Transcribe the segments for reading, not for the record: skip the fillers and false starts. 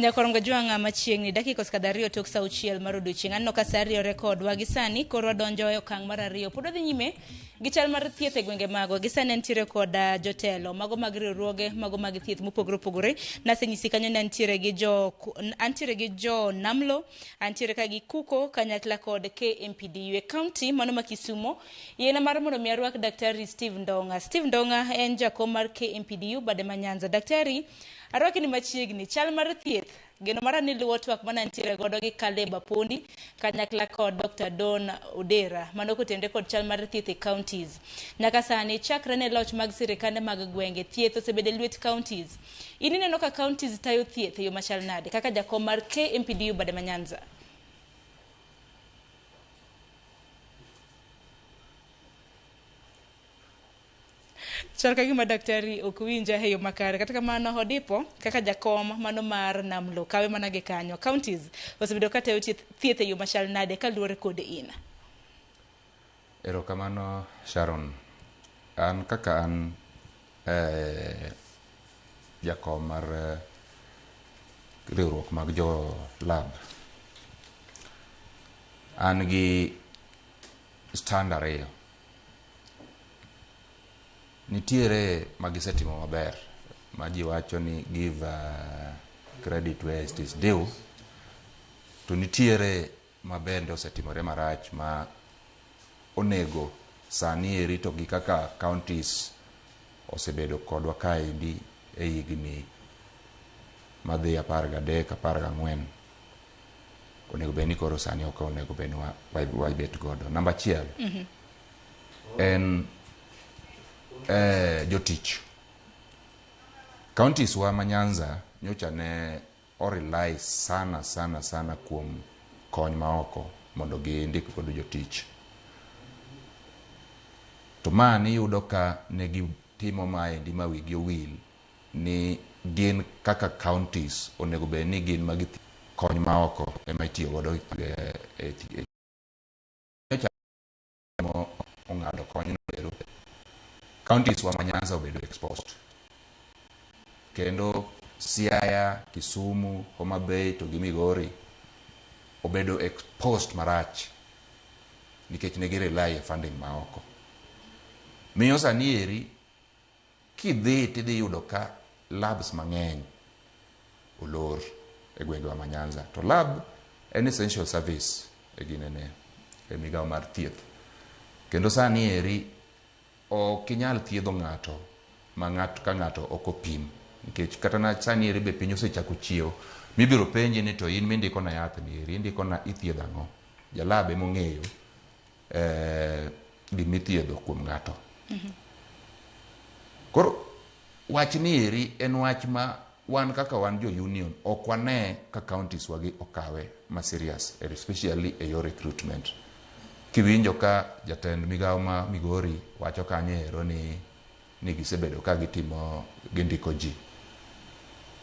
Nyakorongo Jwang'a machiegni dakika osekadho 2 tok sa 6 mar odiochieng'. Aneno ka sa ariyo kodwa gi sani koro wadonjo e okang' mar 2. Pod wadhi nyime gi chal mar thieth e gwenge magwa. Gi sani antiere kod jotelo mago mag riwruoge mago mag thieth mopogore opogore. Nasenyisi kanyo ni antiere gi jo antiere gi jo Namlo, antiere ka gi Kuko kanyakla kod KMPDU e county mano ma Kisumo. Yiena mar mondo mi arwak Daktari Steve Ndong'a. Steve Ndong'a en jakom mar KMPDU bade ma Nyanza. Daktari, arwaki ni machiegni. Chal mar thieth, geno mara ni luwo twak mana ntiere godo gi Caleb Apondi kanyakla kod Dr. Don Odera mano kotenore kod chal mar thieth e counties. Nyaka sani chakre ne loch mag sirikande mag gwenge, thieth osebedo e lwet counties. In ineno ka counties tayo thieth e yo machal nade kaka jakom mar KMPDU bade ma Nyanza? Chal ka gima daktari ok winja e yo makare. Kata kamano Odipo kaka jakom mano mar Namlo kawe mana gi kanyo. Counties osebedo ka tayo thieth e yo machal nade kaluwore kod in? Erokamano Sharon. An kaka an jakom mar riwruok mag jo lab, an gi stand 2. Nitiere magisetimo maber ma ji wacho ni give credit where it is due, to nitiere mabende osetimore marach ma onego sani eri to gi kaka counties osebedo kodwa kaendi e higni madhi 13 14 onego bed ni koro sani ok onego bed ni wabet godo. Namba 1 en jotich. Counties wa ma Nyanza nyocha ne o-rely sana sana sana kuom kony maoko mondo gindik godo jotich. To ma niyudo ka ne gitimo maendi ma wigi owil ni gin kaka counties onego bed ni gin ma kony maoko ema itiyo godo e ong'ado kony no ero. Counties wa ma Nyanza obedo exposed. Kendo Siaya, Kisumu, Homa Bay to gi Migori obedo exposed marach nikech ne gi rely e funding maoko. Miyo sani eri kidhi tidhi yudo ka labs mang'eny olor e gwengewa ma Nyanza. To lab en essential service e ginene e migawo mar thieth. Kendo sani eri ok inyal thiedho ng'ato ma ng'ato ka ng'ato ok opim. Nikech kata na sani eri be piny osechako chiewo mibiro penji ni to in mindiko na yath ni eri indiko na ithiedho ang'o. Jalab ema ong'eyo gimithiedho kuom ng'ato. Koro wach ni eri en wach ma wan kaka wan jo union ok wane ka counties wagi okawe ma serious, especially e yor recruitment. Kiwinjo ka jatend migawo ma Migori wacho kanyo ero ni gisebedo ka gitimo gindiko ji.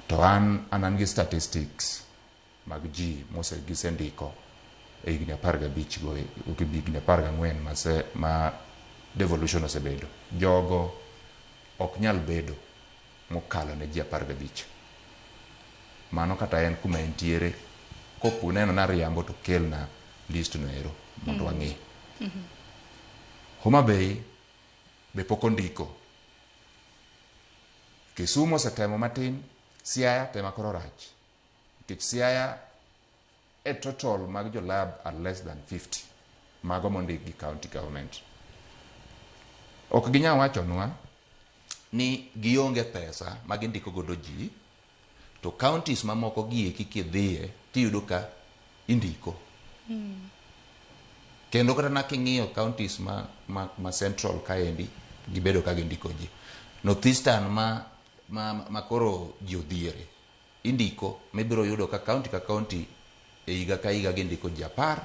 To an an gi statistics mag ji mose gisendiko e higni 15 go higni 14 ma devolution osebedo. Jogo ok nyal bedo mokalo ne ji 15. Mano kata en kuma entiere, kopo neno na riambo to kelna list no ero mondo wang'i. Homa Bay be pok ondiko. Kisumu osetemo matin, Siaya tema koro rach. Nikech Siaya e total mag jo lab are less than 50 mago mondik gi county government. Ok ginyal wachonwa ni gionge pesa ma gindiko godo ji, to counties mamoko gieki kidhiye tiyudo ka indiko. Kendo kata na king'iyo counties ma central kaendi gibedo ka gindiko ji. Northeastern ma koro ji odhiere indiko mibiro yudo ka county ka county e higa ka higa gindiko ji 10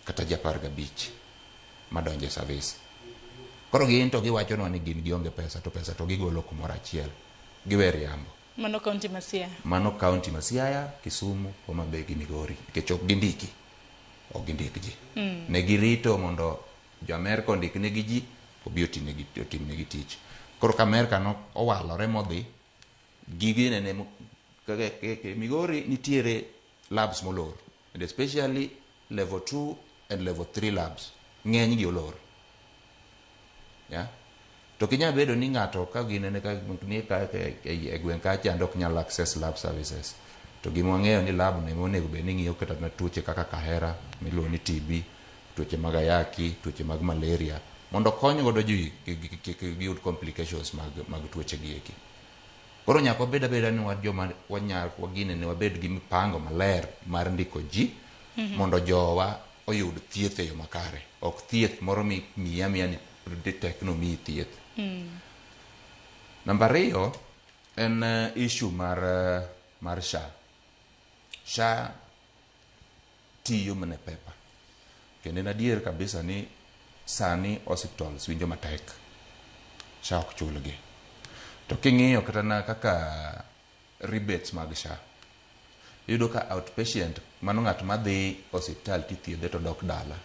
kata ji 15 madonjo e service. Koro gin to giwachonwa ni gin gionge pesa to pesa to gigolo kumoro achiel. Giwe riambo. Mano county ma Siaya. Mano county ma Siaya, Kisumu, Homa Bay gi Migori. Nikech ok gindiki. Ok gindik ji. Ne girito mondo jo Amerka ondik negi ji obi otimnegi tich. Koro ka Amerka no owalore modhi, gige nene Migori nitiere labs molor, and especially level 2 and level 3 labs ng'eny gi olor, yeah? To kinya bedo ni ng'ato ka ginene ka ni ka e gweng' kacha and ok nyal access lab services, to gima wang'eyo ni lab no ema onego bed ni ng'iyo kata na tuoche kaka kahera miluongo ni TB, tuoche mag ayaki, tuoche mag malaria, mondo okony godo ji kik giyud complications mag tuoche gi eki. Koro nyaka wabed abeda ni wan joma wanyal waginene wabed gi mipango maler mar ndiko ji mondo jowa oyud thieth e yo makare, ok thieth moro mi miyi amiya ni tek nomiyi thieth. Namba ariyo en issue mar SHA. SHA tiyo mana e paper, kendo en adier kabisa ni sani hospitals winjo matek, SHA ok chulgi. To king'iyo kata na kaka rebates mag SHA, iyudo ka outpatient, mano ng'at madhi osiptal tithiedhe to dok dala,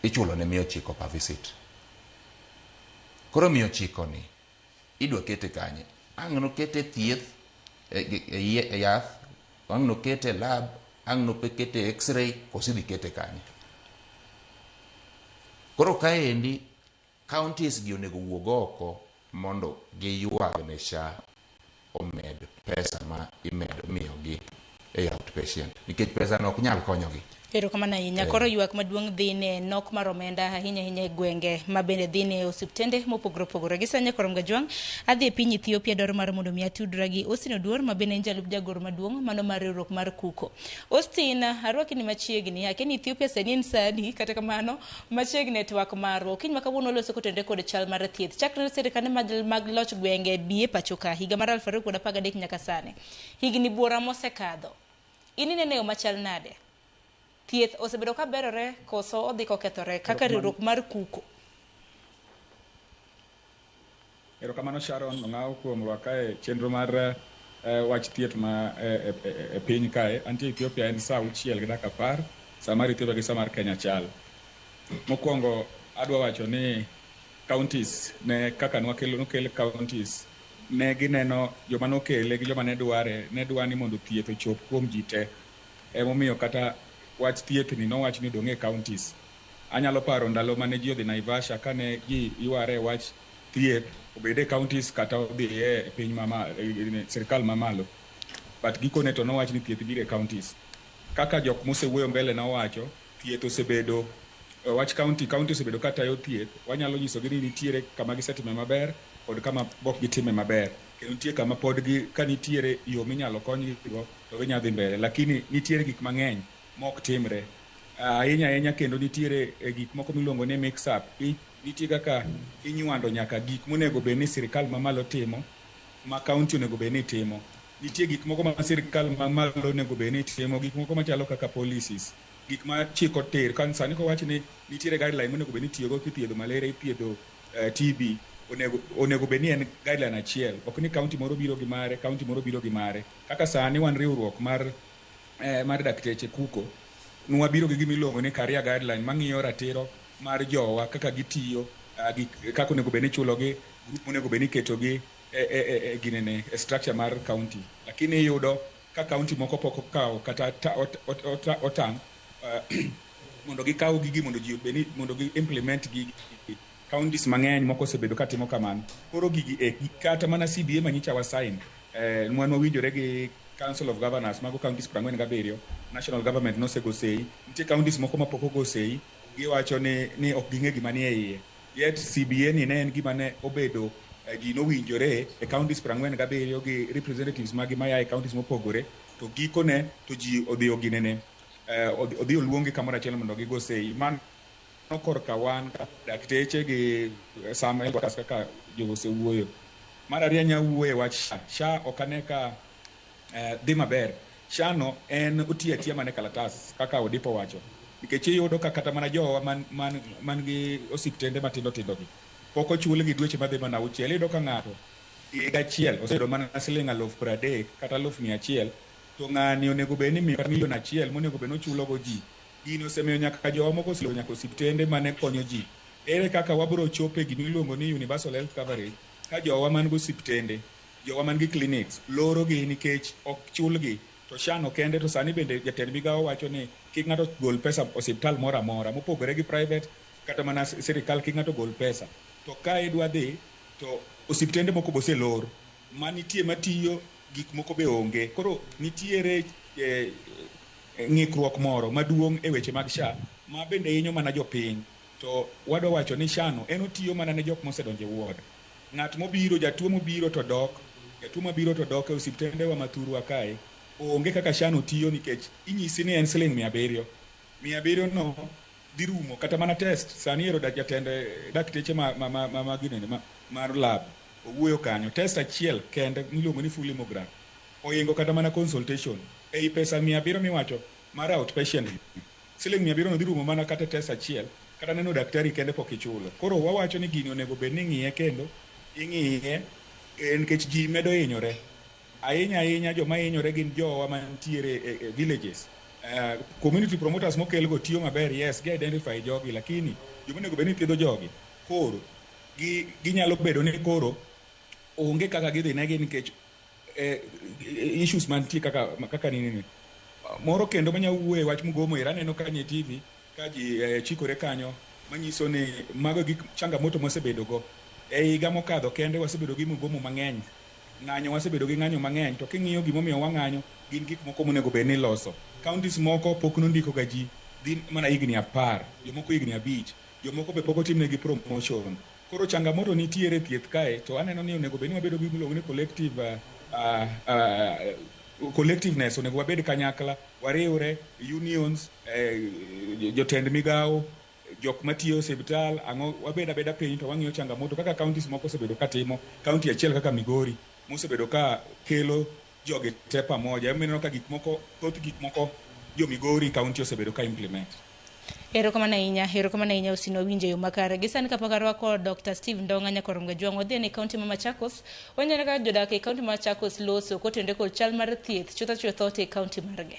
ichulo ne 900 per visit. Koro 900 ni idwa kete kanye? Ang' nokete thieth e yath, ang' nokete e lab, ang' nokete e x-ray, koso idhi kete kanye? Koro kaendi counties gi onego wuog oko mondo giywag ne SHA omed pesa ma imedo miyogi e outpatient, nikech pesa no ok nyal konyogi. Erokamano ahinya. Koro ywak maduong' dhi ne nok mar omenda ahinya ahinya e gwenge ma bende dhi ne osiptende mopogore opogore. Gi sani Nyakorom Gajwang' adhi e piny Ethiopia dwaro mar mondo mi atudra gi Austin Oduor ma bende en jalup jagoro maduong' mano mar riwruok mar KUKO. Austin, arwaki ni machiegni. Akia ni Ethiopia sani en sani, kata kamano machiegni e twak marwa. Okinyi ma kawuono waloso kotenore kod chal mar thieth. Chakre sirkande mag loch gwenge bi e pacho ka higa mar 2013 nyaka sani. Higni buora mosekadho. In ineno e yo machal nade? Thieth osebedo ka berore koso odhi kokethore kaka riwruok mar KUKO? Erokamano Sharon Ong'aw kuom rwaka e chenro mar wach thieth ma e piny kae. Antie Ethiopia, en saa 6:10, saa mar Ethiopia gi saa mar Kenya chal. Mokwongo adwa wacho ni counties ne kaka nwakelo nokel counties, ne gineno joma nokele gi joma ne dware ne dwa ni mondo thieth ochop kuom ji te. Emomiyo kata wach thieth ni nowach ni odong' e counties. Anyalo paro ndalo mane ji odhi Naivasha kane ji yware wach thieth obed e counties kata odhi e piny mama, e sirikal mamalo. But gikone to nowach ni thieth biro e counties. Kaka jok mosewuoyo mbele nowacho, thieth osebedo wach county, county osebedo katayo thieth. Wanyalo nyisogi ni nitiere kama gisetime maber kod kama ok gitime maber. Kendo nitie kama pod gi ka nitiere yo minyalo konygigo to ginya dhi mbele. Lakini nitiere gik mang'eny mok timre. Ahinya ahinya kendo nitiere gik moko miluongo ni mix up. Nitie kaka inywando nyaka gik monego bed ni sirikal mamalo timo ma county onego bed ni timo. Nitie gik moko ma sirikal mamalo onego bed ni timo, gik moko machalo kaka policies, gik ma chiko tir. Kan sani kowach ni nitiere guideline monego bed ni itiyogo kithiedho malaria, ithiedho TB, onego bed ni en guideline achiel. Ok ni county moro biro gi mare, county moro biro gi mare. Kaka sani wan riwruok mar dakteche KUKO, nwabiro gi gima iluongo ni career guideline mang'iyo ratiro mar jowa kaka gitiyo, kaka onego bed ni ichulogi, group monego bed ni iketogi e ginene, e structure mar county. Lakini iyudo ka county moko pok okawo kata otang' mondo gikaw gigi mondo ji obed ni mondo gi implement gigi. Counties mang'eny moko osebedo katimo kamano. Koro gigi kata mana CBA manyicha wa sign, wan wawinjore gi Council of Governors mago counties 47, national government nosego sei. Nitie counties moko mapok ogo sei, giwacho ni ok ging'e gima nie iye. Yet CBA ni ne en gima ne obedo ji nowinjore e counties 47 gi representatives magi maya e counties mopogore, to gikone to ji odhi oginene, odhi oluongi kamoro achiel mondo gigo sei. Mano korka wan dakteche gi some health workers kaka jogo osewuoyo. Mar ariyo anya wuoyo e wach SHA. SHA ok ane ka dhi maber. SHA no en otiyo atiya mana e kalatas kaka Odipo wacho. Nikech iyudo ka kata mana jowa man gi osiptende matindo tindo gi pok ochulgi dweche madhi mana 6. Iyudo ka ng'ato higa achiel oseyudo mana siling 30,000 kata 100,000, to ng'ani onego bed ni miyo kata 1,000,000 monego bed ni ochulogo ji. Gini osemiyo nyaka jowa moko oseloro nyaka osiptende mane konyo ji. Ere kaka wabiro chopo e gima iluongo ni universal health coverage ka jowa man go osiptende Jowa man gi clinics loro gi nikech ok chulgi. To SHA no kende to sani bende jatend migawo wacho ni kik ng'ato gol pesa osiptal moro amora mopogore gi private kata mana sirikal kik ng'ato gol pesa. To ka idwa dhi to osiptende moko be oselor manitie matiyo gik moko be onge. Koro nitiere ng'ikruok moro maduong' e weche mag SHA ma bende hinyo mana jopiny. To wadwa wacho ni SHA no en otiyo mana ne jok mosedonjo e ward. Ng'at mobiro, jatuo mobiro to dok, jatuo mabiro to dok e osiptende wa mathurwa kae, onge kaka SHA no tiyo nikech inyisi ni en siling 700. 700 no dhi rumo kata mana test sani ero jatend dakteche ma ginene mar lab owuoyo kanyo test achiel kende miluongo ni full hemogram oingo kata mana consultation ei pesa 700 miwacho mar outpatient siling 700 no dhi rumo mana kata test achiel kata neno daktari kende pok ichulo. Koro wawacho ni gini onego bed ni ing'iye kendo ing'iye nikech ji medo hinyore ahinya ahinya. Joma hinyore gin jowa mantiere e villages. Community promoters mokel go tiyo maber, yes, gi identify jogi, lakini joma onego bed ni thiedho jogi koro ginyalo bedo ni koro onge kaka gidhi negi nikech issues mantie kaka nini ni. Moro kendo manya wuoye wach Mugomo ero aneno kanyo e TV ka ji chikore kanyo manyiso ni mago gik changamoto mwasebedo go e higa mokadho kende. Wasebedo gi mugomo mang'eny, ng'anyo, wasebedo gi ng'anyo mang'eny. To king'iyo gimomiyo wang'anyo, gin gik moko monego bed ni iloso. Counties moko pok nondiko ga ji dhi mana higni 10, jomoko higni 5, jomoko be pok otimnegi promotion. Koro changamoto nitiere thieth kae to aneno ni onego bed ni wabedo gi gimiluongo ni collective collectiveness. Onego wabed kanyakla, wariwre unions, jotend migawo, jok matiyo e osiptal, ang'o, wabed abeda piny to wang'iyo changamoto kaka counties moko osebedo ka timo. County achiel kaka Migori mosebedo ka kelo jogi te pamoja, emomiyo ineno ka gik moko, thoth gik moko jo Migori county osebedo ka implement. Erokamano ahinya, erokamano ahinya. Osino winjo yo makare. Gi sani kapok arwako Dr. Steve Ndong'a Nyakorom Gajwang', wadhi e kaunti ma Machakos. Waneno kaka jodak e kaunti ma Machakos loso kotenore kod chal mar thieth chutho chutho e kaunti margi.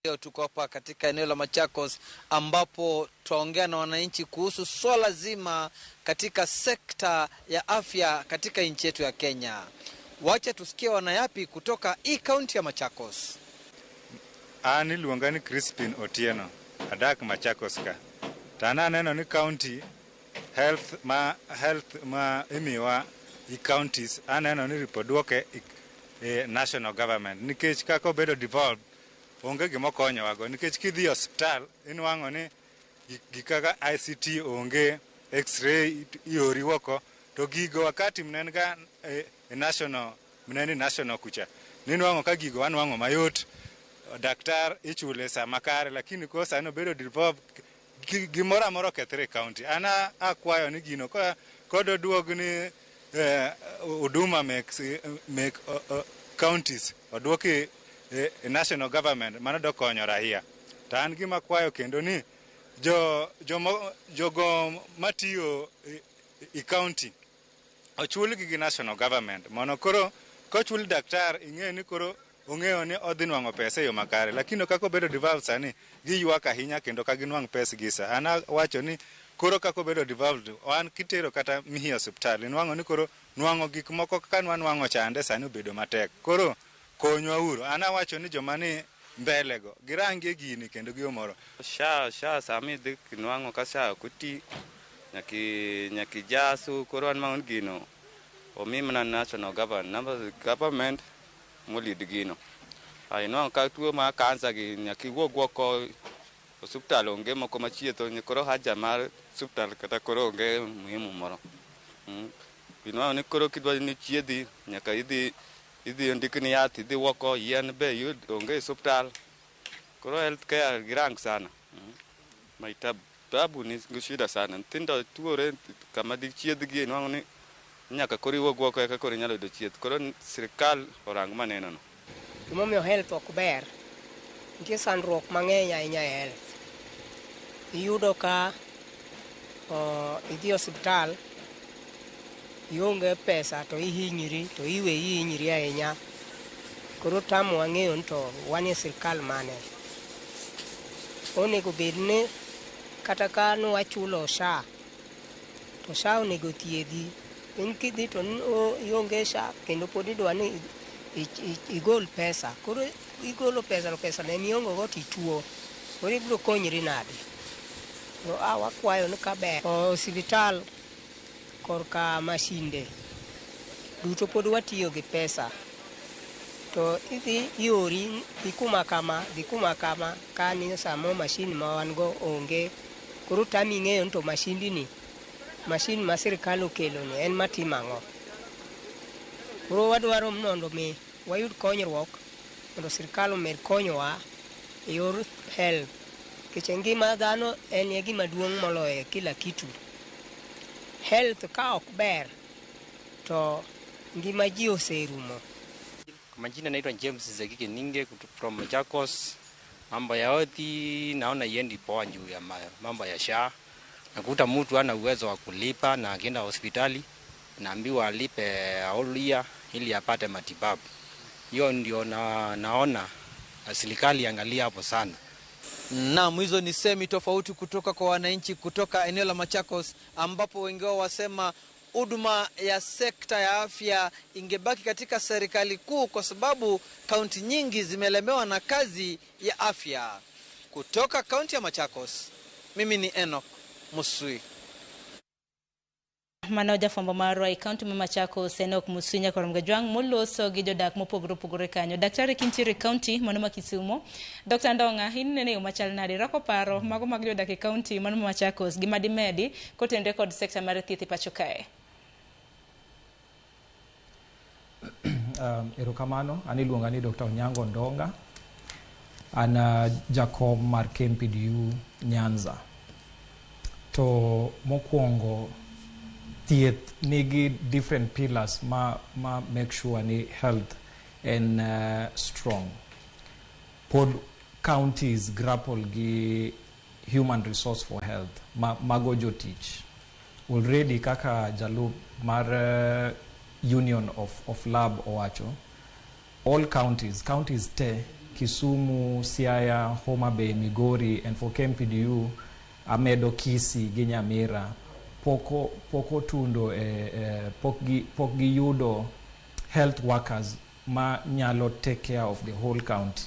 Leo tuko hapa katika eneo la Machakos ambapo twaongea na wananchi kuhusu swala zima katika sekta ya afya katika nchi yetu ya Kenya. Wacha tusikie wanayapi kutoka hii kaunti ya Machakos. An iluonga ni Crispin Otieno, adak Machakos ka. To an aneno ni county health ma health ma imiwa i counties, aneno ni ripo duoke e national government nikech kaka obedo devolved onge gima okonyowago nikech kidhi e osiptal inwang'o ni gik kaka ICT onge, x-ray iori oko to gigo wakati mnen ga e national mnen national kucha ninwang'o ka gigo wanwang'o mayot, daktar ichule sa makare, lakini ko sani obedo devolved gimoro amora okethre e county. An akwayo ni gino kod oduog ni huduma mek counties oduoki e national government, mano dokonyo raia. To an gima kwayo kendo ni jo jomo jogo matiyo i county ochulgi gi national government mondo koro kochul daktar ing'e ni koro ong'eyo ni odhi nwang'o pesa e yo makare, lakini kaka obedo devolved sani giywak ahinya kendo ka ginwang' pes gi sa. An awacho ni koro kaka obedo devolved wan kitero kata mihi e osiptal inwang'o ni koro nwang'o gik moko kaka nwanwang'o chande sani obedo matek. Koro konywa uru. An awacho ni joma ni mbele go girangie gini kendo giomoro. SHA, SHA sami dhi nwang'o ka SHA ok oti nyaki jasu. Koro an maon gino omi mana national government molid gino. Ai nwang'o ka tuo mar kansa gi nyaka iwuog oko, osiptal onge moko machietho, koro haja mar osiptal kata koro onge muhimu moro. Inwang'o ni koro kidwa ni chiedhi nyaka idhi ondikni yath, idhi oko, yien be yud onge e osiptal. Koro health care girang sana. Maitabu tabu ni shida sana. Nyithindo tuore kama dichiedhgi inwang'o ni nyaka koro iwuog oko eka koro inyalo yudo chieth. Koro sirikal orang maneno no. Gimomiyo health ok ber, nitie sandruok mang'eny ahinya e health. Iyudo ka idhi e osiptal, ionge pesa to ihinyri to iweyi ihinyri ahinya. Koro tamowa ng'eyo ni to wan e sirikal mane. Onego bed ni kata ka nwachulo SHA, to SHA onego thiedhi. In kidhi to ionge SHA kendo pod idwa ni igol pesa. Koro igolo pesa to pesa ne mionge go tituo. Koro ibiro konyri nade? To wakwayo ni kaber osiptal korka mashinde duto pod watiyo gi pesa. To idhi iori dhi kuma kama, dhi kuma kama, kani samo mashin ma wan go onge. Koro tami ng'eyo ni to mashindni, mashin ma sirikal okelo ni en matimo ang'o. Koro wadwaro mondo mi wayud konyruok mondo sirikal omed konyowa e yor health. Nikech ngima dhano en e gima duong' moloyo kila kitu. Health ka ok ber to ngima ji oserumo. Kwa majina naitwa James Zekike Ninge from Machakos. Mambo ya health naona iendi poa juu ya mambo ya SHA. Nakuta mtu ana uwezo wa kulipa na akienda hospitali naambiwa alipe aulia ili apate matibabu. Hiyo ndio naona serikali angalia hapo sana. Naam, hizo ni semi tofauti kutoka kwa wananchi kutoka eneo la Machakos, ambapo wengi wao wasema huduma ya sekta ya afya ingebaki katika serikali kuu kwa sababu kaunti nyingi zimelemewa na kazi ya afya. Kutoka kaunti ya Machakos, mimi ni Enoch Musui. Mano jafwambo marwa e kaunti ma Machakos Enoch Musui nyakor Mgajwang' moloso gi jodak mopogore opogore kanyo. Daktari kintiere e kaunti mano ma Kisumo. Dr. Ndong'a, in nene yo machal nade? Rwako paro mago mag jodak e kaunti mano ma Machakos gima dimedi kotenore kod sekta mar thieth e pacho kae. Erokamano, an iluonga ni Dr. Onyango Ndonga. An jakom mar KMPDU Nyanza. To mokwongo thieth nigi different pillars ma make sure ni health en strong. Pod counties grapple gi human resource for health mago jotich. Already kaka jalup mar Union of Lab owacho, all counties te, Kisumu, Siaya, Homa Bay, Migori, and for KMPDU, amedo Kisii gi Nyamira, poko tundo pok giyudo health workers ma nyalo take care of the whole county.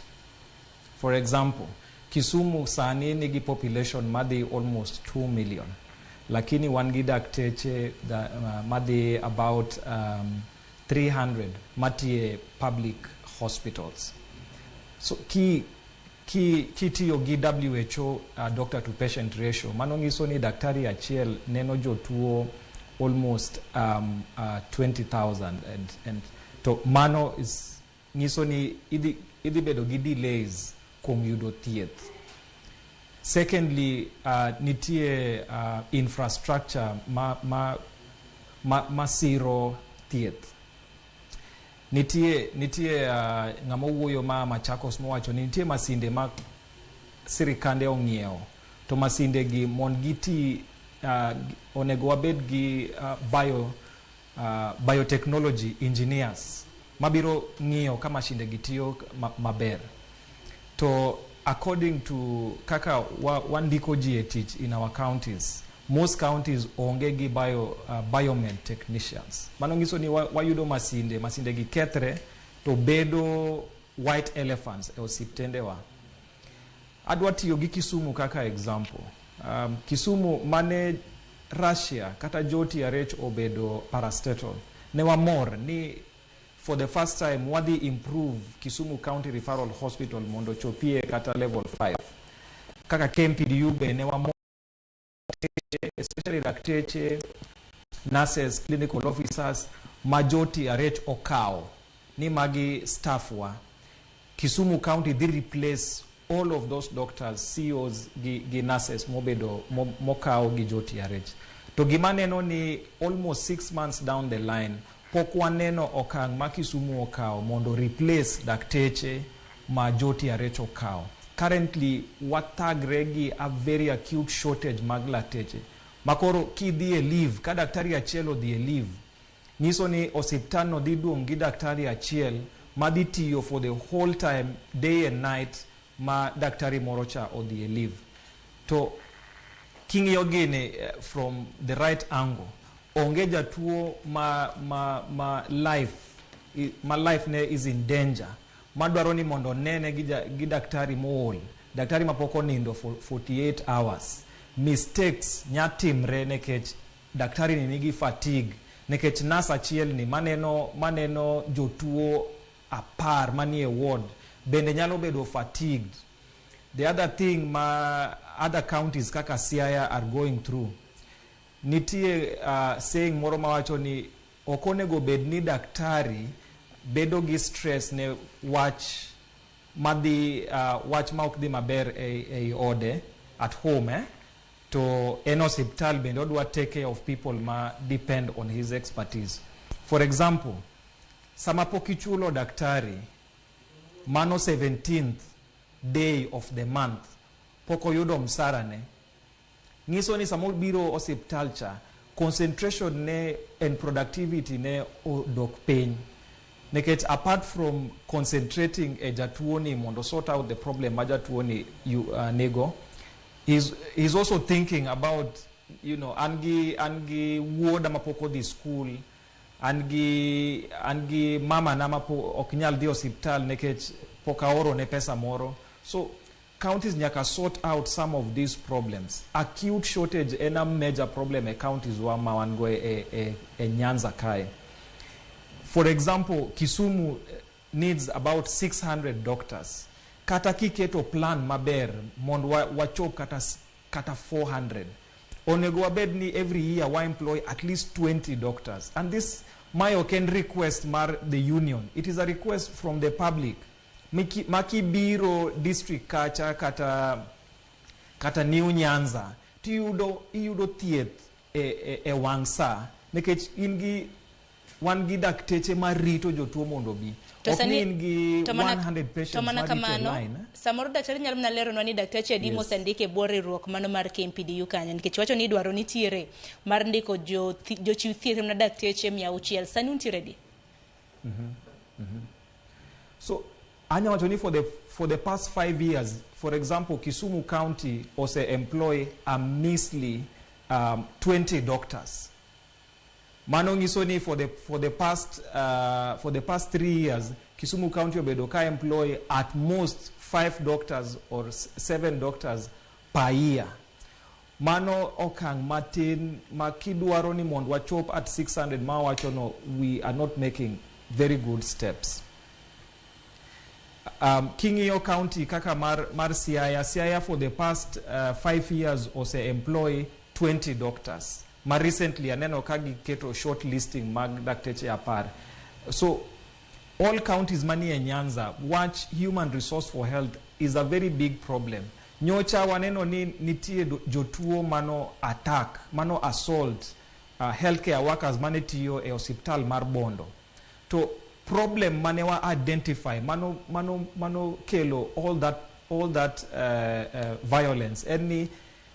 For example, Kisumu sani nigi population madhi almost 2 million. Lakini wan gi dakteche madhi about 300 matie public hospitals. So kitiyo gi WHO doctor to patient ratio, mano nyiso ni daktari achiel neno jotuo almost 20,000 and to mano is nyiso ni idhi bedo gi delays kuom yudo thieth. Secondly, nitie infrastructure ma siro thieth. Nitie ng'ama wuoyo ma Machakos mowacho ni nitie masinde ma sirikande ong'iewo, to masinde gi mond giti onego wabed gi biotechnology engineers mabiro ng'iyo ka masinde gi tiyo maber. To according to kaka wandiko ji e tich in our counties, most counties onge gi biomed technicians. Mano nyiso ni wayudo masinde gi kethre to bedo white elephants e osiptende wa. Adwa tiyo gi Kisumu kaka example. Kisumu mane Russia kata JOTRH obedo parastatal. Ne wamor ni for the first time wadhi improve Kisumu County Referral Hospital mondo chopie kata level 5. Kaka KMPDU be ne wamor, especially lakteche, nurses, clinical officers, ma JOTRH okawo ni magi staff wa. Kisumu County dhi replace all of those doctors, COs gi nurses mobedo mokawo gi JOTRH. To gima neno ni almost 6 months down the line, pok waneno okang' ma Kisumu okawo mondo replace dakteche ma JOTRH okawo. Currently, wathagre gi a very acute shortage mag lakteche. Makoro kidhi e leave, ka daktari achiel odhi e leave, nyiso ni osiptal no dhi dong' gi daktari achiel madhi tiyo for the whole time, day and night, ma daktari moro cha odhi e leave. To king'iyo gini from the right angle, Onge jatuo ma life ne is in danger madwaro ni mondo nene gi daktari mool, daktari mapok onindo for 48 hours. Mistakes nya timre nikech daktari ni nigi fatigue, nikech nurse achiel ni maneno jotuo 10 manie ward bende nyalo bedo fatigued. The other thing ma other counties kaka Siaya are going through, nitie saying moro mawacho ni ok onego bed ni daktari bedo gi stress ne wach madhi wach ma ok dhi maber e ode, at home, eh? To en osiptal bende odwa take care of people ma depend on his expertise. For example, sama pok ichulo daktari mano 17th day of the month, pok oyudo msara ne, nyiso ni sama obiro osiptal cha, concentration ne and productivity ne odok piny, nikech apart from concentrating e jatuo ni mondo sort out the problem ma jatuo ni nigo, he's also thinking about an gi wuoda mapok odhi school, an gi mama na ma ok nyal dhi osiptal nikech pok aoro ne pesa moro. So counties nyaka sort out some of these problems. Acute shortage en a major problem e counties wa ma wan go e Nyanza kae. For example, Kisumu needs about 600 doctors. Kata kiketo plan maber mondo wachop kata 400, onego wabed ni every year wa employ at least 20 doctors. And this mae ok en request mar the union, it is a request from the public. Makibiro district kacha kata New Nyanza, tiyudo iyudo thieth e wang' sa nikech in gi wan gi dakteche marito jotuo mondo obi. To Ok ni in gi 100 patients to mana marito e kamano line, eh? Samoro daktari nyalo mana leronwa ni dakteche adi mosendik e bwo riwruok mano mar KMPDU kanyo, nikech wacho ni dwaro nitiere mar ndiko jochiw thieth mana dakteche 600. Sani untiere di? So anya wacho ni for the past 5 years, for example, Kisumu County ose employ a measly 20 doctors. Mano nyiso ni for the past 3 years, Kisumu County obedo ka employ at most five doctors or seven doctors per year. Mano okang' matin ma kidwaro ni mondo wachop at 600 ma wacho no, we are not making very good steps. King'iyo county kaka mar Siaya, Siaya for the past 5 years ose employ 20 doctors. Ma recently aneno ka giketo short listing mag dakteche 10. So all counties manie Nyanza, wach human resource for health is a very big problem. Nyocha waneno ni nitie jotuo mano attack, mano assault healthcare workers mane tiyo e osiptal mar Bondo. To problem mane wa identify mano kelo all that violence en ni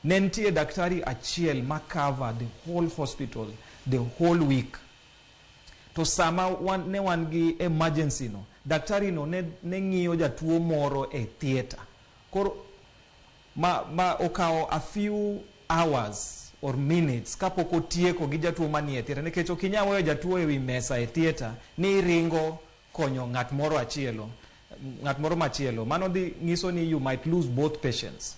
ne nitie daktari achiel ma cover the whole hospital the whole week. To sama ne wan gi emergency no, daktari no ne ng'iyo jatuo moro e theatre, koro ma okawo a few hours or minutes kapok otieko gi jatuo manie theatre, nikech ok inyal weyo jatuo ewi mesa e theatre ni iringo konyo ng'at moro achielo, ng'at moro machielo. Mano dhi nyiso ni you might lose both patients.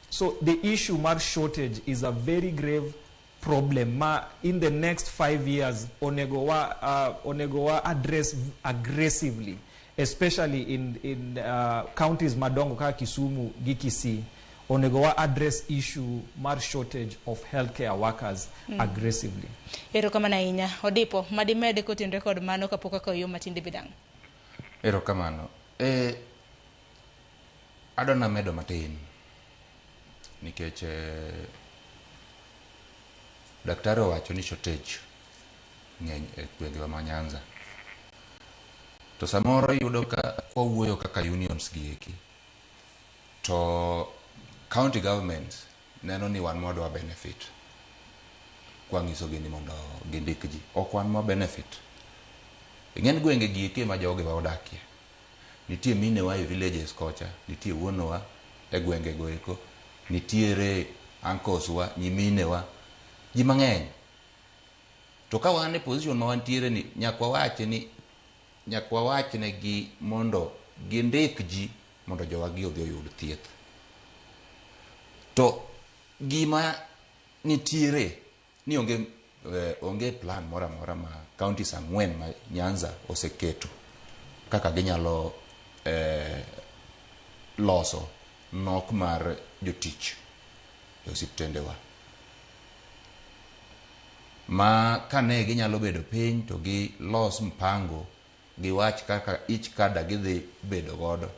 So the issue mar shortage is a very grave problem ma in the next 5 years onego wa address aggressively, especially in counties madongo kaka Kisumu gi Kisii. Onego wa address issue mar shortage of healthcare workers aggressively. Erokamano ahinya. Odipo madimed kotenore kod mano kapok akawo yo matin David. Erokamano. Adwa medo matin nikech daktari owacho ni shortage ng'eny e gwengewa ma Nyanza. To samoro iyudo ka kwawuoyo kaka unions gi eki, to county government neno ni wan mwadwa benefit kwang'isogi ni mondo gindik ji. Ok wan mwa benefit. Ing'eni gwenge gi eki ema jogewa odakie. Nitie minewa e villages kocha, nitie wuonewa e gwenge go eko, nitiere uncles wa, nyiminewa, ji mang'eny. To ka wan e position ma wantiere ni, nyaka wawach negi mondo gindik ji mondo jowagi odhi oyud thieth. To gima nitiere ni onge plan moro amora ma counties 4 ma Nyanza oseketo kaka ginyalo loso nok mar jotich e osiptendewa. Ma kane ginyalo bedo piny to gilos mpango, giwach kaka each kada gidhi bedo godo,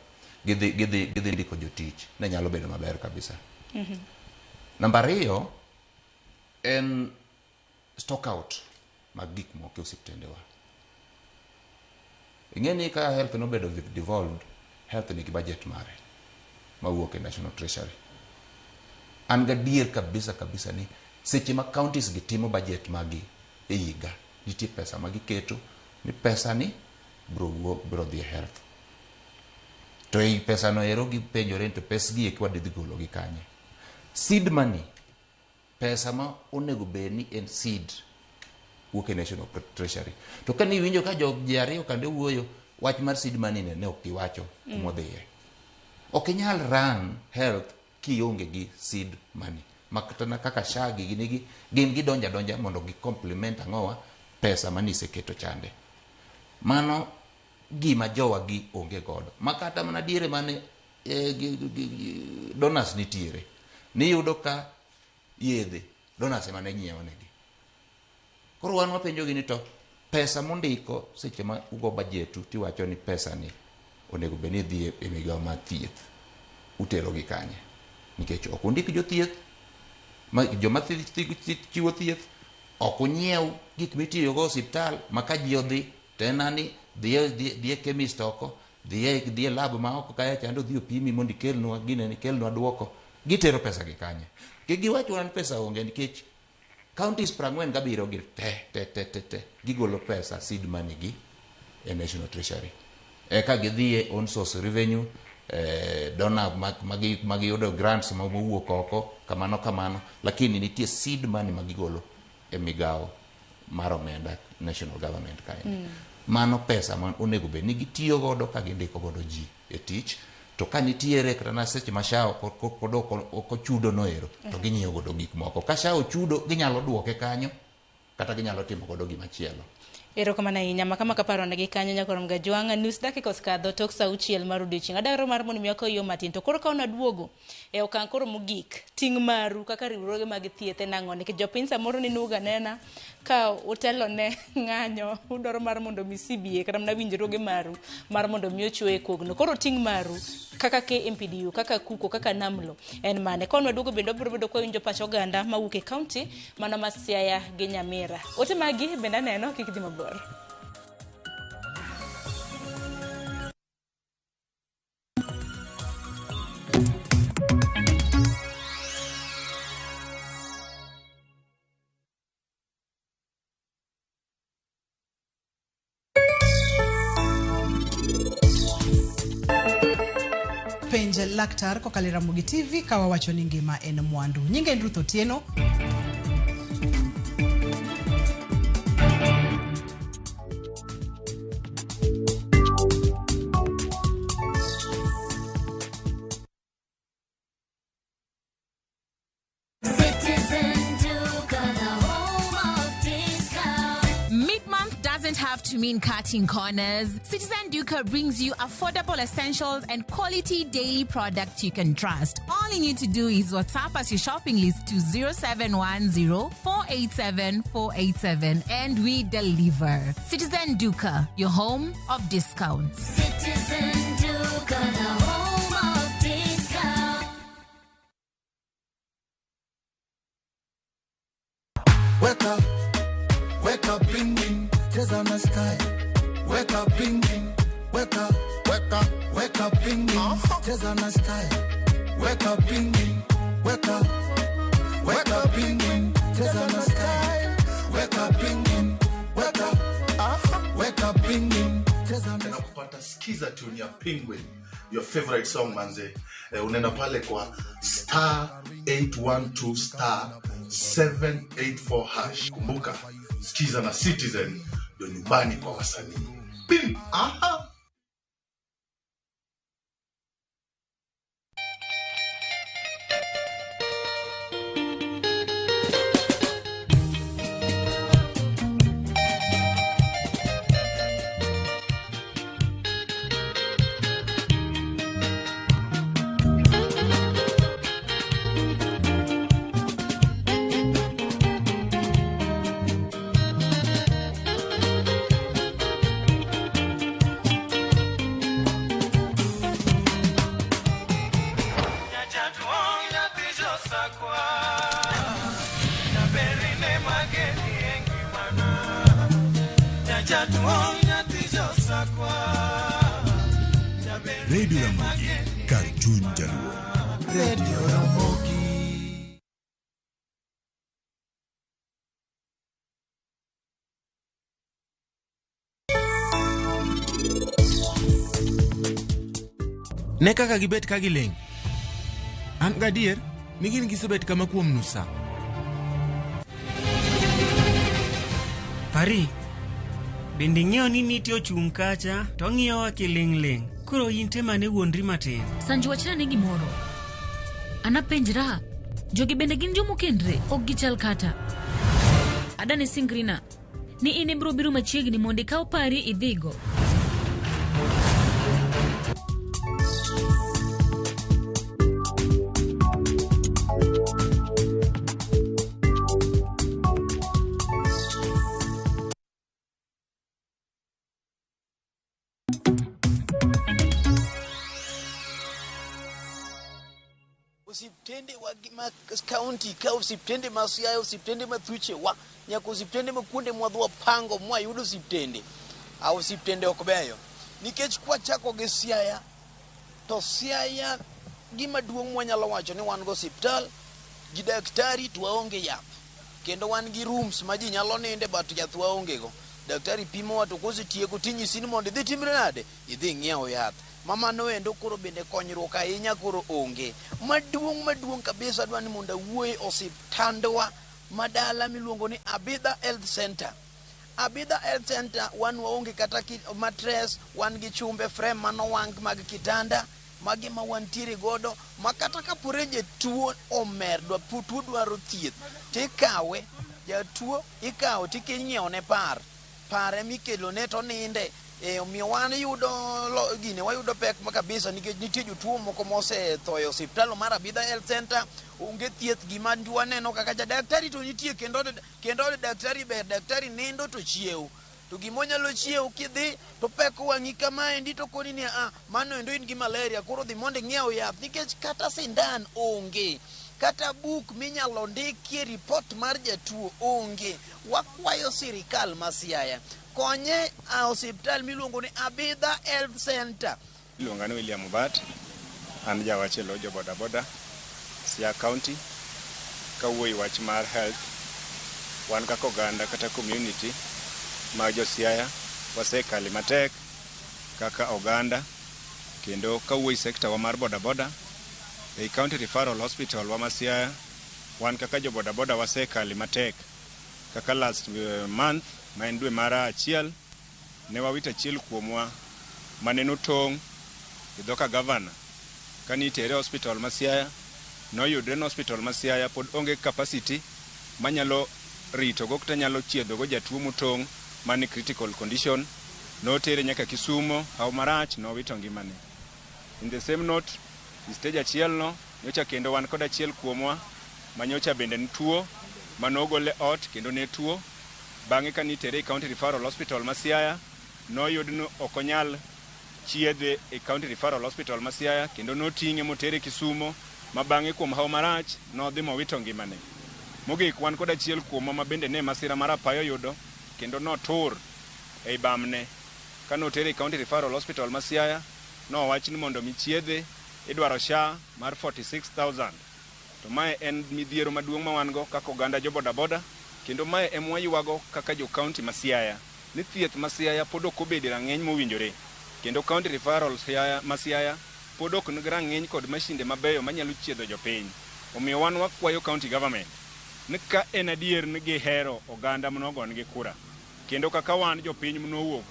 gidhi ndiko jotich, ne nyalo bedo maber kabisa. Namba 2 en stock out mag gik moko e osiptendewa. Ing'e ni ka health nobedo devolved, health nigi budget mare mawuok e National Treasury. An gadier kabisa kabisa ni seche ma counties gi timo budget magi e higa, nitie pesa ma giketo ni pesa ni bro dhi e health. To ei pesa no ero gipenjore ni to pes gi eki wadhi golo gi kanye. Seed money, pesa ma onego bed ni en seed wuok e National Treasury. To ka niwinjo ka ji ariyo kande wuoyo, wach mar seed money ne ok giwacho kumodhiye. Ok inyal run health kionge gi seed money. Makata kaka SHA gi nigi, gin gidonjo adonja mondo gi complement ang'owa pesa maniseketo chande. Mano gima jowa gi onge godo. Makata mana diere mane donors nitiere, niyudo ka yedhe donors ema ne nyiewo negi. Koro wan wapenjo gi ni to pesa mondiko seche ma ugo budgetu tiwacho ni pesa ni onego bed ni dhi e migawo mar thieth, utero gi kanye? Nikech ok undik jothieth, ma joma chiwo thieth, ok unyiew gik mitiyogo e osiptal ma ka ji odhi to en ani dhi e chemist oko, dhi e lab ma oko kacha chande odhi opimi mondo ikelnwa ginene, ikelnwa duoko. Gitero pesa gi kanye? Kik giwach wan pesa onge nikech counties 47 gi te gigolo pesa seed money gi e National Treasury. Eka gidhi e own source revenue, donor magiyudo grants mowuok oko, kamano kamano, lakini nitie seed money magigolo e migawo mar omenda national government kae. Mano pesa ma onego bed ni gitiyo godo ka gindiko godo ji e tich, to ka nitiere kata na seche ma SHA ok ochudo no ero, to ginyiewo godo gik moko. Ka SHA ochudo, ginyalo duoke kanyo, kata ginyalo timo godo gimachielo. Erokamano ahinya, makama kaparo negi kanyo nyakorom Gajwang', nus dakika osekadho tok sa 6 mar odiochieng'. Adwaro mar mondo mi akaw yo matin, to koro ka naduogo e okang' koro mogik, ting' maru kaka riwruoge mag thieth en ang'o? Nikech jopiny samoro nenuga nena ka utelo ne ng'anyo, udwaro mar mondo mi CBA kata mana winjruoge maru mar mondo mi ochoe kogno. Koro ting' maru kaka KMPDU, kaka KUKO, kaka NAMLO en mane? Ka waduogo bende wabiro bedo kwa winjo pach oganda mawuok e county mana ma Siaya gi Nyamira. Ote magi bende aneno, kik dhi mabor. Penj laktar kokalo e Ramogi TV ka wawacho ni ngima en mwandu. Nyinga en Ruth Otieno. Have to mean cutting corners. Citizen Duka brings you affordable essentials and quality daily products you can trust. All you need to do is WhatsApp us your shopping list to 0710 487 487 and we deliver. Citizen Duka, your home of discounts. Citizen Duka, the home of discounts. Wake up, bling, bling. Cheza na sky. Wake up, bling, bling. Wake up, wake up, wake up, bling, bling. Cheza na sky. Wake up, bling, bling. Wake up, wake up, bling, bling. Cheza na sky. Wake up, bling, bling. Wake up, wake up, bling, bling. Cheza na kupata skiza tune ya Penguin, your favorite song manze. Unaenda pale kwa star 812 star 784 hash. Kumbuka Sikiza na Citizen ndio nyumbani kwa wasanii. Bim! Aha! Radio Ramogi, kar chuny Jaluo. Radio Ramogi. Ne kaka gibet ka giling'. An gadier ni gin gisebet kama kuom nus sa. Pari, bende ing'eyo ni nitie ochung' kacha to ng'iyowa kiling'ling'. Koro in temane wuondri matin. Sanju wachna ne gimoro. Anapenjra, jogi bende gin jomokendre, ok gichal kata. Adane singrina, ni in ibiro biro machiegni mondo ikaw pari idhigo. Osiptende wa ma county ka osiptende ma Siaya, osiptende ma Thuche wa nyaka osiptende ma kuonde mwadhi wapango mwayudo osiptende. A osiptende ok beyo nikech kwachako gi Siaya to Siaya gima duong' mwanyalo wacho ni wan go osiptal gi daktari to waonge yath kendo wan gi rooms ma ji nyalo ninde but yath waonge go. Daktari pimowa to kosetieko tinyisi ni mondo idhi timre nade, idhi ing'iew yath. Mamano endo koro bende konyruok ahinya koro onge. Maduong' maduong' kabisa adwa ni mondo awuoye osiptandwa madala miluongo ni Abidha Health Center. Abidha Health Center wan waonge kata mattress, wan gi chumbe frame manowang' mag kitanda, magi ma wantiere godo ma kata kapore jatuo omer dwa tuo dwaro thieth tikawe jatuo ikawo tiking'iewone par pare mikelone to ninde. Omiyo wan yudo gine wayudo pek ma kabisa nikech nitie jotuo moko mosetho e osiptal mar Abidha Health Center, onge thieth. Gima waneno kaka cha daktari to nitie kendo od daktari ber, daktari nindo to chiew to gimonyalo chiew kidhi to peko wang'i kamaendi to koni ni a mano endo in gi malaria koro dhi mondo ing'iew yath nikech kata sindan onge, kata buk minyalo ndikie ripot mar jatuo onge. Wakwayo sirikal ma Siaya konye a osiptal miluongo ni Abidha Health Center. Iluonga ni William Obat, an jawach e lo jo bodaboda Siaya County. Kawuoyo wach mar health, wan kaka oganda kata community mag jo Siaya wasekale matek kaka oganda, kendo kawuoyo sekta wa mar bodaboda ei County Referral Hospital wa ma Siaya, wan kaka jo bodaboda wasekale matek. Kaka last month ma en dwe mar achiel ne wawito achiel kuomwa mane notong' e dho ka gavana kane itere e hospital ma Siaya. Noyudre ni hospital ma Siaya pod onge capacity manyalo ritogo kata nyalo chiedhogo jatuo motong' mani critical condition. Notere nyaka Kisumo, hawo marach nowito ngimane. In the same note, e stage achiel no nyocha kendo wan kod achiel kuomwa manyocha bende ne tuo manogole ot kendo ne tuo. Bang'e kane itere e County Referral Hospital ma Siaya, noyud ni ok onyal chiedhe e County Referral Hospital ma Siaya, kendo noting'e motere Kisumo ma bang'e kuom hawo marach nodhi mowito ngimane. Mogik wan kod achiel kuomwa ma bende ne masira mar apaya oyudo kendo notur ei bamne. Kanotere e County Referral Hospital ma Siaya, nowach ni mondo mi chiedhe idwaro SHA mar 46,000. To mae en midhiero maduong' ma wan go kaka oganda jo bodaboda, kendo mae ema waywago kaka jo county ma Siaya ni thieth ma Siaya pod ok obedo e rang'iny mowinjore, kendo County Referral Siaya, ma Siaya pod ok nigi rang'iny kod mashinde mabeyo manyalo chiedho jopiny. Omiyo wan wakwayo county government Ni ka en adier ni gihero oganda manogonegi kura, kendo kaka wan jopiny manowuok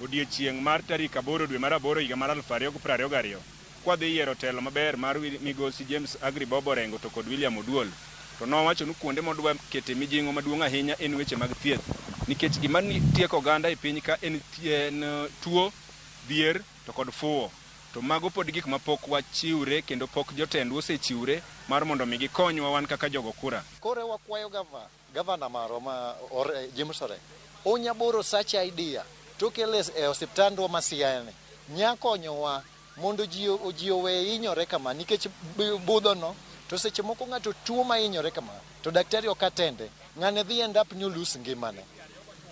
odiechieng' mar tarik 8 dwe mar 8 higa mar 2022 kwadhi yiero telo maber mar migosi James Agri Bob Orengo to kod William Oduol, to nowacho ni kuonde modwa kete mijing'o maduong' ahinya en weche mag thieth, nikech gima tieko oganda e piny ka en tuo, dhier to kod fuwo. To mago pod gik mapok wachiwre kendo pok jotendwa osechiwre mar mondo mi gikonywa wan kaka jogo kura. Kore wakwayo gavana marwa ma James Orengo onyaboro such idea tokele e osiptandwa ma Siaya ni nyakonyowa mondo ji owe hinyore kama, nikech budhono to seche moko ng'ato tuo ma hinyore kama to daktari ok atende, ng'ane dhi end up ni olus ngimane.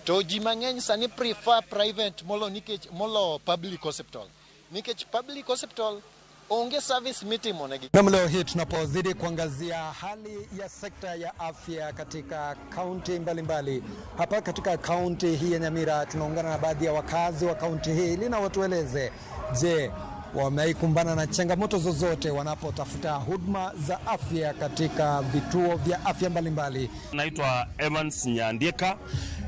To ji mang'eny sani prefer private molo nikech molo public hospital, nikech public hospital onge service mitimonegi. Nam, leo hii tunapozidi kuangazia hali ya sekta ya afya katika kaunti mbalimbali. Hapa katika kaunti hii ya Nyamira tunaungana na baadhi ya wakazi wa kaunti hii ili na watueleze, je, wameikumbana na changamoto zozote wanapotafuta huduma za afya katika vituo vya afya mbalimbali. Naitwa Evans Nyandieka.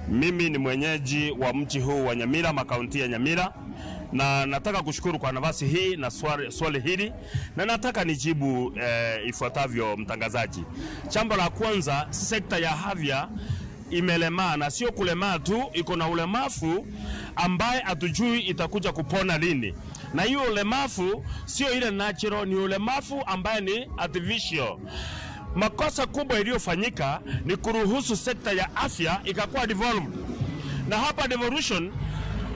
Mimi ni mwenyeji wa mji huu wa Nyamira, makaunti ya Nyamira, na nataka kushukuru kwa nafasi hii na swali hili, na nataka nijibu ifuatavyo, mtangazaji. Jambo la kwanza, sekta ya afya imelemaa, na sio kulemaa tu, iko na ulemavu ambaye hatujui itakuja kupona lini. Na hiyo ulemavu sio ile natural, ni ulemavu ambaye ni artificial. Makosa kubwa iliyofanyika ni kuruhusu sekta ya afya ikakuwa devolved. Na hapa devolution,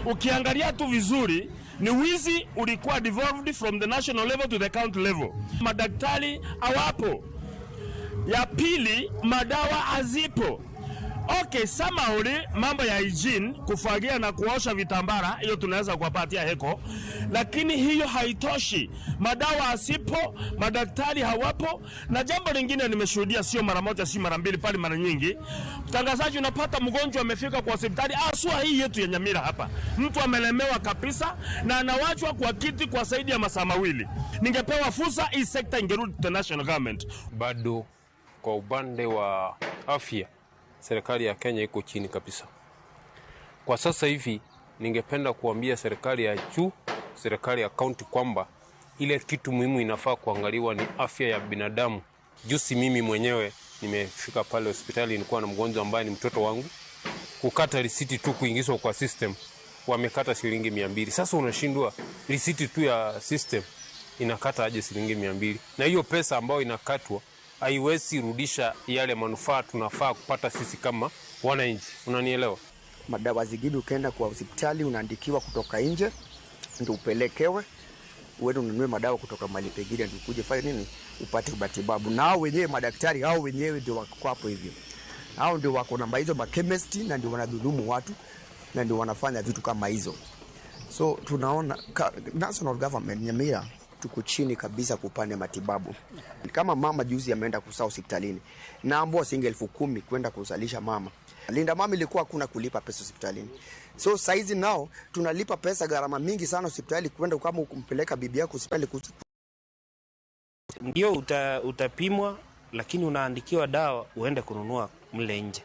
ukiangalia tu vizuri, ni wizi ulikuwa devolved from the national level to the county level. Madaktari hawapo. Ya pili, madawa hazipo. Okay, samauli mambo ya hygiene, kufagia na kuosha vitambara, hiyo tunaweza kuwapatia heko, lakini hiyo haitoshi. Madawa asipo, madaktari hawapo. Na jambo lingine nimeshuhudia, sio mara moja, sio mara mbili, pale mara nyingi, mtangazaji, unapata mgonjwa amefika kwa hospitali aswa hii yetu ya Nyamira hapa, mtu amelemewa kabisa na anawachwa kwa kiti kwa zaidi ya masaa mawili. Ningepewa fursa, hii sekta ingerudi to national government. Bado kwa upande wa afya serikali ya Kenya iko chini kabisa. Kwa sasa hivi ningependa kuambia serikali ya juu, serikali ya county kwamba ile kitu muhimu inafaa kuangaliwa ni afya ya binadamu. Juzi mimi mwenyewe nimefika pale hospitali, nilikuwa na mgonjwa ambaye ni mtoto wangu. Kukata risiti tu kuingizwa kwa system, wamekata shilingi 200. Sasa unashindwa risiti tu ya system inakata aje shilingi 200? Na hiyo pesa ambayo inakatwa haiwezi rudisha yale manufaa tunafaa kupata sisi kama wananchi. Unanielewa? Madawa zingine ukienda kwa hospitali unaandikiwa kutoka nje ndio upelekewe, uende ununue madawa kutoka mahali pengine ndio ukuje fanya nini upate matibabu. Na hao wenyewe madaktari hao wenyewe ndio wako hapo hivyo. Hao ndio wako namba hizo ma chemist, na ndio wanadhulumu watu na ndio wanafanya vitu kama hizo. So tunaona national government Nyamira tuko chini kabisa kupande matibabu. Kama mama juzi ameenda kuzaa hospitalini, naambiwa shilingi 10,000 kwenda kuzalisha mama. Linda mama ilikuwa hakuna kulipa pesa hospitalini. So saizi nao tunalipa pesa gharama mingi sana hospitali kwenda kama kumpeleka bibi yako hospitali. Ndio utapimwa, lakini unaandikiwa dawa uende kununua mle nje.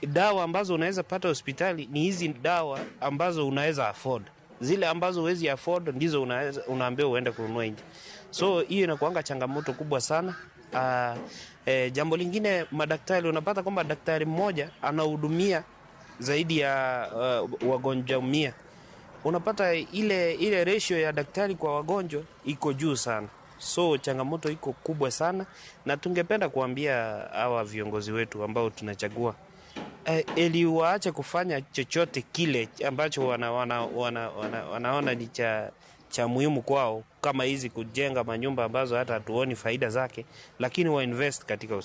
Dawa ambazo unaweza pata hospitali ni hizi dawa ambazo unaweza afford. Zile ambazo huwezi afford ndizo unaambiwa uende kununua nje. So hiyo inakuanga changamoto kubwa sana. Jambo lingine, madaktari, unapata kwamba daktari mmoja anahudumia zaidi ya wagonjwa 100. Unapata ile ratio ya daktari kwa wagonjwa iko juu sana. So changamoto iko kubwa sana, na tungependa kuambia hawa viongozi wetu ambao tunachagua ili waache kufanya chochote kile ambacho wanaona ni cha muhimu kwao, kama hizi kujenga manyumba ambazo hata hatuoni faida zake, lakini wa invest katika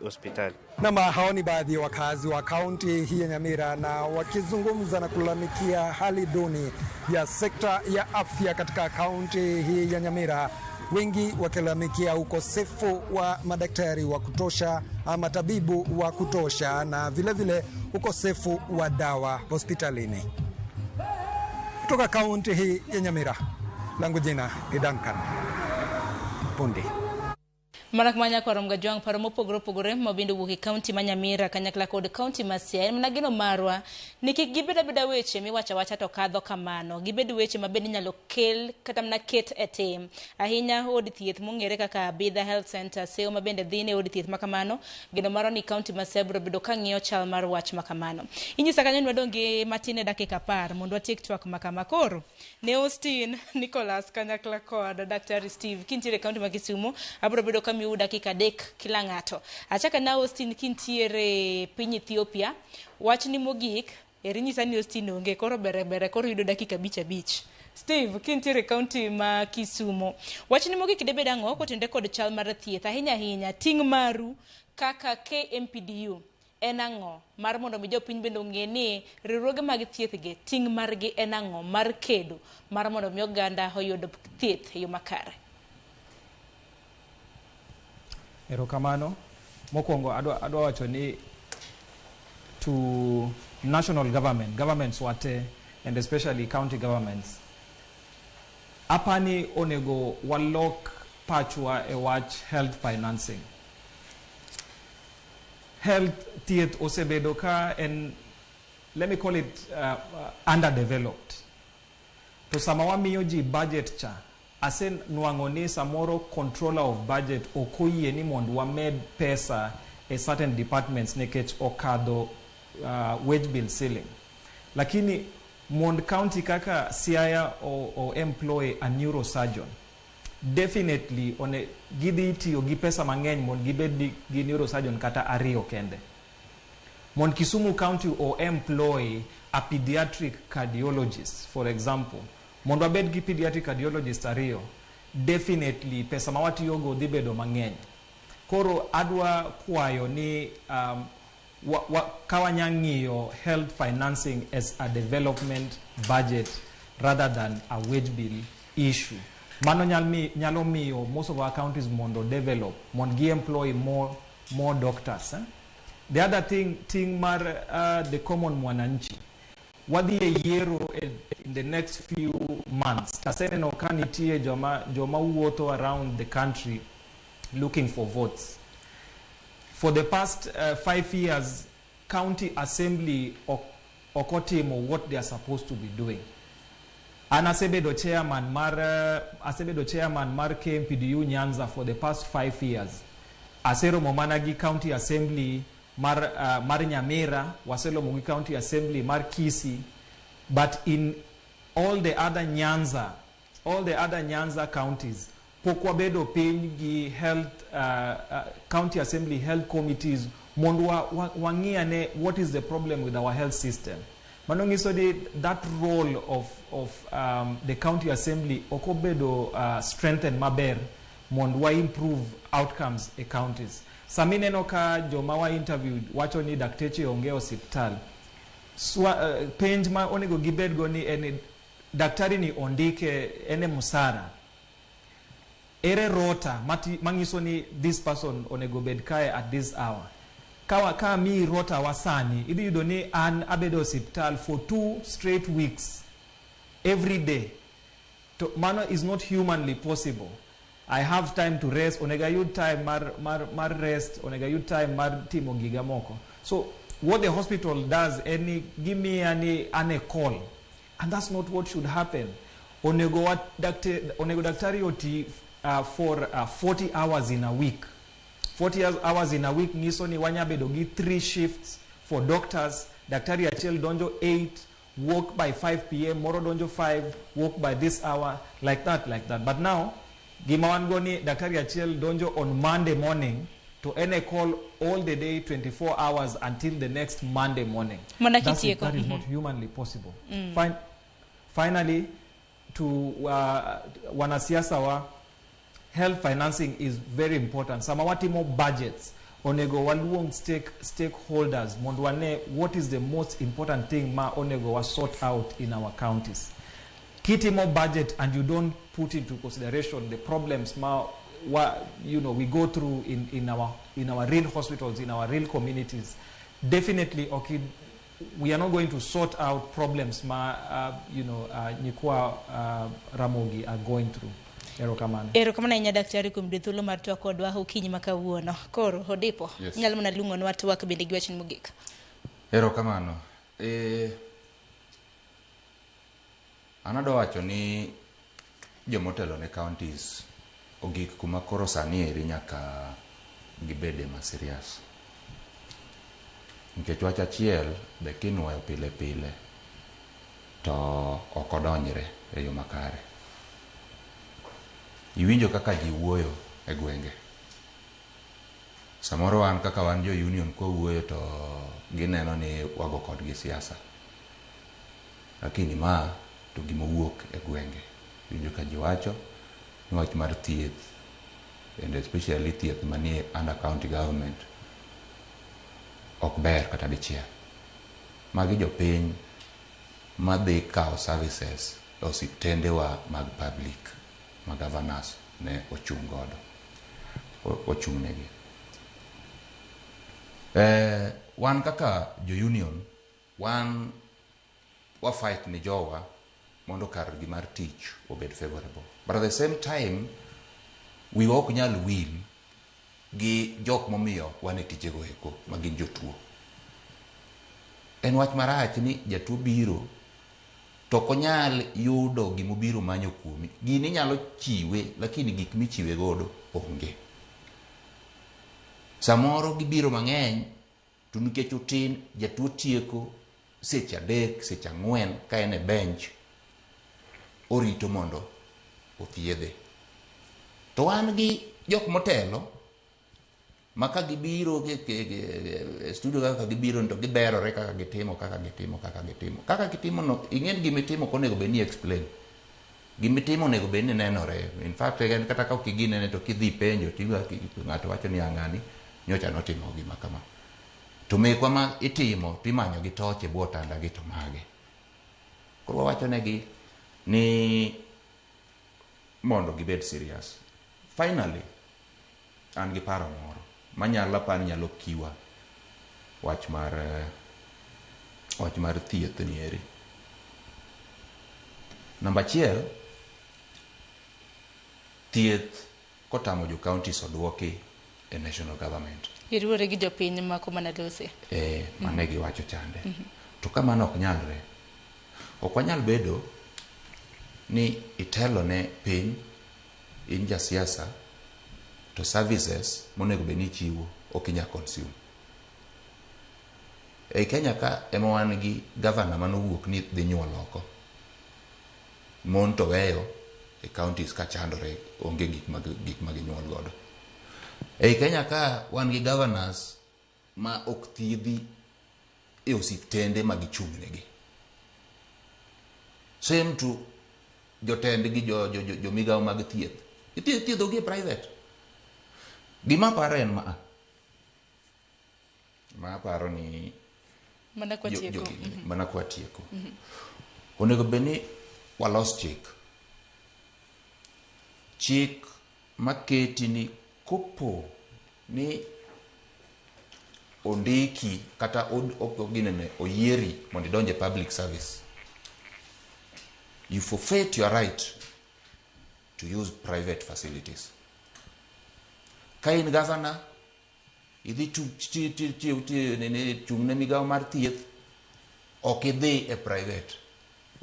hospitali. Na hao ni baadhi ya wakazi wa kaunti hii ya Nyamira, na wakizungumza na kulalamikia hali duni ya sekta ya afya katika kaunti hii ya Nyamira, wengi wakilalamikia ukosefu wa madaktari wa kutosha ama tabibu wa kutosha, na vile vile ukosefu wa dawa hospitalini. Kutoka kaunti hii ya Nyamira, langu jina ni Duncan Pundi. Mana kuma nyakwar Mgajwang' paro mopogore opogore mabende owuok e kaunti ma Nyamira kanyakla kod kaunti ma Siaya. En mana geno marwa ni kik gibed abeda weche miwacho awacha to kadho kamano. Gibed weche ma bende inyalo kel kata mana ket e tim. Ahinya od thieth mong'ere kaka Abidha Health Center, seyo ma bende dhi ne od thieth ma kamano. Geno marwa ni kaunti ma Siaya biro bedo ka ng'iyo chal mar wach ma kamano. Inyisa kanyo ni wadong' gi matin e dakika 10 mondo watiek twak ma kama. Koro ne Austin Nicholas kanyakla kod Daktari Steve kintiere e kaunti ma Kisumu abiro bedo ka miu dakika 3 kila ng'ato. Achaka na Austin kintiere piny Ethiopia, wachni mogik eri nyisa ni Austin onge koro bere bere koro yudo dakika 5 5. Steve kintiere e kaunti ma Kisumu, wachni mogik debed ang'o kotenore kod chal mar thieth ahinya ahinya ting' maru kaka KMPDU en ang'o mar mondo mi jopiny bende ong'e ni riwruoge mag thieth gi ting' margi en ang'o mar kedo mar mondo mi oganda oyud thieth e yo makare? Erokamano. Mokwongo adwa wacho ni to national government, governments wate, and especially county governments, apani onego walok pachwa e wach health financing. Health thieth osebedo ka en, let me call it underdeveloped. To sama wamiyo ji budget cha, asenwang'o ni samoro controller of budget ok oyie ni mondo wamed pesa e certain departments nikech okadho wage bill ceiling. Lakini mond county kaka Siaya o employ a neurosurgeon, definitely one gidhi tiyo gi pesa mang'eny mondo gibed gi neurosurgeon kata 2 kende. Mond Kisumu County o employ a pediatric cardiologist, for example, mondo wabed gi pediatric cardiologist 2, definitely pesa ma watiyogo dhi bedo mang'eny. Koro adwa kwayo ni ka wanya ng'iyo health financing as a development budget rather than a wage bill issue. Mano nyalo miyo most of our counties mondo develop, mondo gi employ more doctors. The other thing mar the common mwananchi, wadhi e yiero in the next few months. Taseneno ka nitie joma wuotho around the country looking for votes. For the past 5 years, county assembly okotimo what they are supposed to be doing. An asebedo chairman mar KMPDU Nyanza for the past 5 years. Aseromo mana gi county assembly mar Nyamira, waseromo gi county assembly mar Kisii, but in all the other Nyanza counties, pok wabedo piny gi health county assembly health committees mondo wang'i ane what is the problem with our health system. Mano nyiso ni that role of the county assembly ok obedo strengthened maber mondo wa improve outcomes e counties. Sami neno ka joma wa interviewed wacho ni dakteche onge osiptal. Penj ma onego gibed go ni en daktari ni ondike ene musara. Ere rota mangiso ni this person onego bed kae at this hour. Ka mi rota wasani, idhi yudo ni an abedo osiptal for 2 straight weeks every day. To mano is not humanly possible. I have time to rest, onego ayud time mar rest, onego ayud time mar timo giga moko. So what the hospital does, any give me any a call. And that's not what should happen. Onego daktari oti for 40 hours in a week. 40 hours in a week nyiso ni wanyabedo gi 3 shifts for doctors. Daktari achiel donjo 8, work by 5 p.m., moro donjo 5, work by this hour, like that, like that. But now, gima wan go ni daktari achiel donjo on Monday morning to any call all the day, 24 hours until the next Monday morning. That is not humanly possible. Finally, to wanasiasa wa health financing is very important. Sama watimo budgets, onego waluong stakeholders mondo wane what is the most important thing ma onego wa sort out in our counties. Kitimo budget and you don't put into consideration the problems ma we go through in our real hospitals, in our real communities, definitely okay, we are not going to sort out problems ma Nyikwa Ramogi are going through. Erokamano. Erokamano ahinya daktari kuom yudo thuolo mar twak kodwa okinyi ma kawuono. Koro Odipo, Yes. inyalo mana luongonwa twak bende gi wachni mogik. Erokamano. An adwa wacho ni jomotelo ne counties ogik kuma koro sani eri nyaka gibede ma serious. Nikech wach achiel be kinuoyo pile pile to ok odonjre e yo makare. Iwinjo kaka ji wuoyo e gwenge. Samoro wan kaka wan jo union kwawuoyo to gineno ni wago kodgi siasa. Lakini ma to gima wuok e gwenge. Iwinjo ka ji wacho ni wach mar thieth and especially thieth manie under county government ok ber kata dichiel. Magi jopiny madhi kawo services e osiptendewa mag public ma governors ne ochung' godo ochung' negi. Wan kaka jo union wan wa fight ni jowa mondo kargi mar tich obed favorable. But at the same time wiwa ok nyal wil gi jok momiyo wan e tijego eko ma gin jotuo. En wach marach ni jatuo biro to ok onyal yudo gimobiro manyo kuomi. Gini inyalo chiwe lakini gik michiwe godo onge. Samoro gibiro mang'eny to nikech otin jatuo tieko seche 3 seche 4 ka en e bench orito mondo othiedhe. To wan gi jok motelo ma ka gibiro e studio kaka gibiro to giberore kaka gitimo kaka gitimo kaka gitimo kaka gitimo no ing'e ni gimitimo ok onego bed ni explain. Gimitimo onego bed ni nenore. In fact en kata ka ok iginene to kidhi penjo to ng'ato wacho ni ng'ani nyocha notimo gima kama. To mekwa ma itimo timanyo gi toch e bwo otanda gi to mage. Koro wawacho negi ni mondo gibed serious. Finally, an gi paro moro manyalo apar ni nyalo kiwa wach mar thieth ni eri. Namba 1, thieth kotamo jo counties oduoki e national government. Iruwore gi jopiny ma kuma nalose. Mane giwacho chande. To ka mano ok nyalre, ok wanyal bedo ni itelo ne piny, in jasiasa, to services monego bed ni ichiwo ok inyal consume. Ei Kenya ka ema wan gi governor manowuok ni dhi nyuol oko. Mon to weyo e counties ka chandore onge gik ma ginyuol godo. Ei Kenya ka wan gi governors ma ok thiedhi e osiptende ma gichung' negi. Same to jotendgi jo migawo mag thieth. Ithiedhogi e private. Gima aparo en ma. Ma aparo ni mana kwa tieko. Mana kwa tieko. Onego bed ni walos chik. Chik maketi ni kopo ni ondiki kata ginene oyieri mondo idonj e public service. You forfeit your right to use private facilities. Ka in governor, idhi chung' ne migawo mar thieth, ok idhi e private.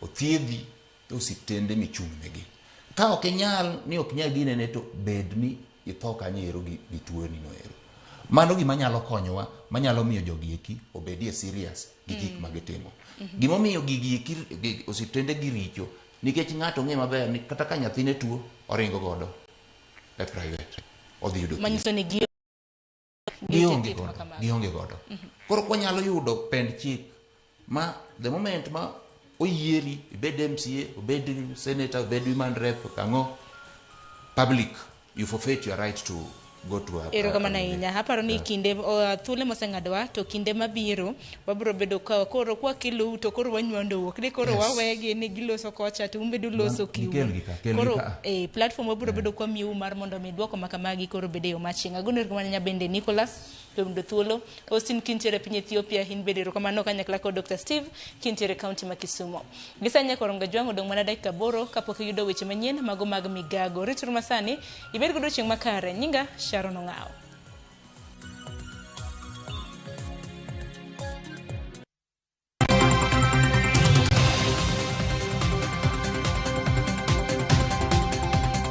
Othiedhi e osiptende michung' negi. Ka ok inyal ni ok inyal ginene to bed ni itho kanyo ero gi tuoni no ero. Mano gima nyalo konyowa, manyalo miyo jogi eki obedie serious gi gik ma gitimo. Gimomiyo gigi eki osiptende gi richo, nikech ng'ato ng'e maber ni kata ka nyathine tuo, oringo godo e private. Odhi yudo thieth. Manyiso ni gionge godo, gionge godo. Koro kwanyalo yudo pend chik ma the moment ma oyieri ibed MCA, obed senator, obed women rep, kang'o, public, you forfeit your right to go to a Erokamano ahinya. Aparo ni kinde thuolo moseng'adowa to kinde mabiro wabiro bedo ka koro kwakelo to koro wanywando wuok ni koro wawegi ni giloso kocha to un bende uloso kiu. Koro platform wabiro bedo kwamiyou mar mondo mi duoko makamagi koro bed e yo machieng'. Agono erokamano ahinya bende Nicholas. Kuom yudo thuolo. Austin kintiere e piny Ethiopia, in bende erokamano kanyakla kod Dr. Steve kintiere e kaunti ma Kisumo. Gi sani nyaka Orongo Jwang' odong' mana dakika 8 kapok iyudo weche manyien mago mag migago. Rituru masani, ibed gi odiochieng' makare. Nyinga Sharon Ong'awo.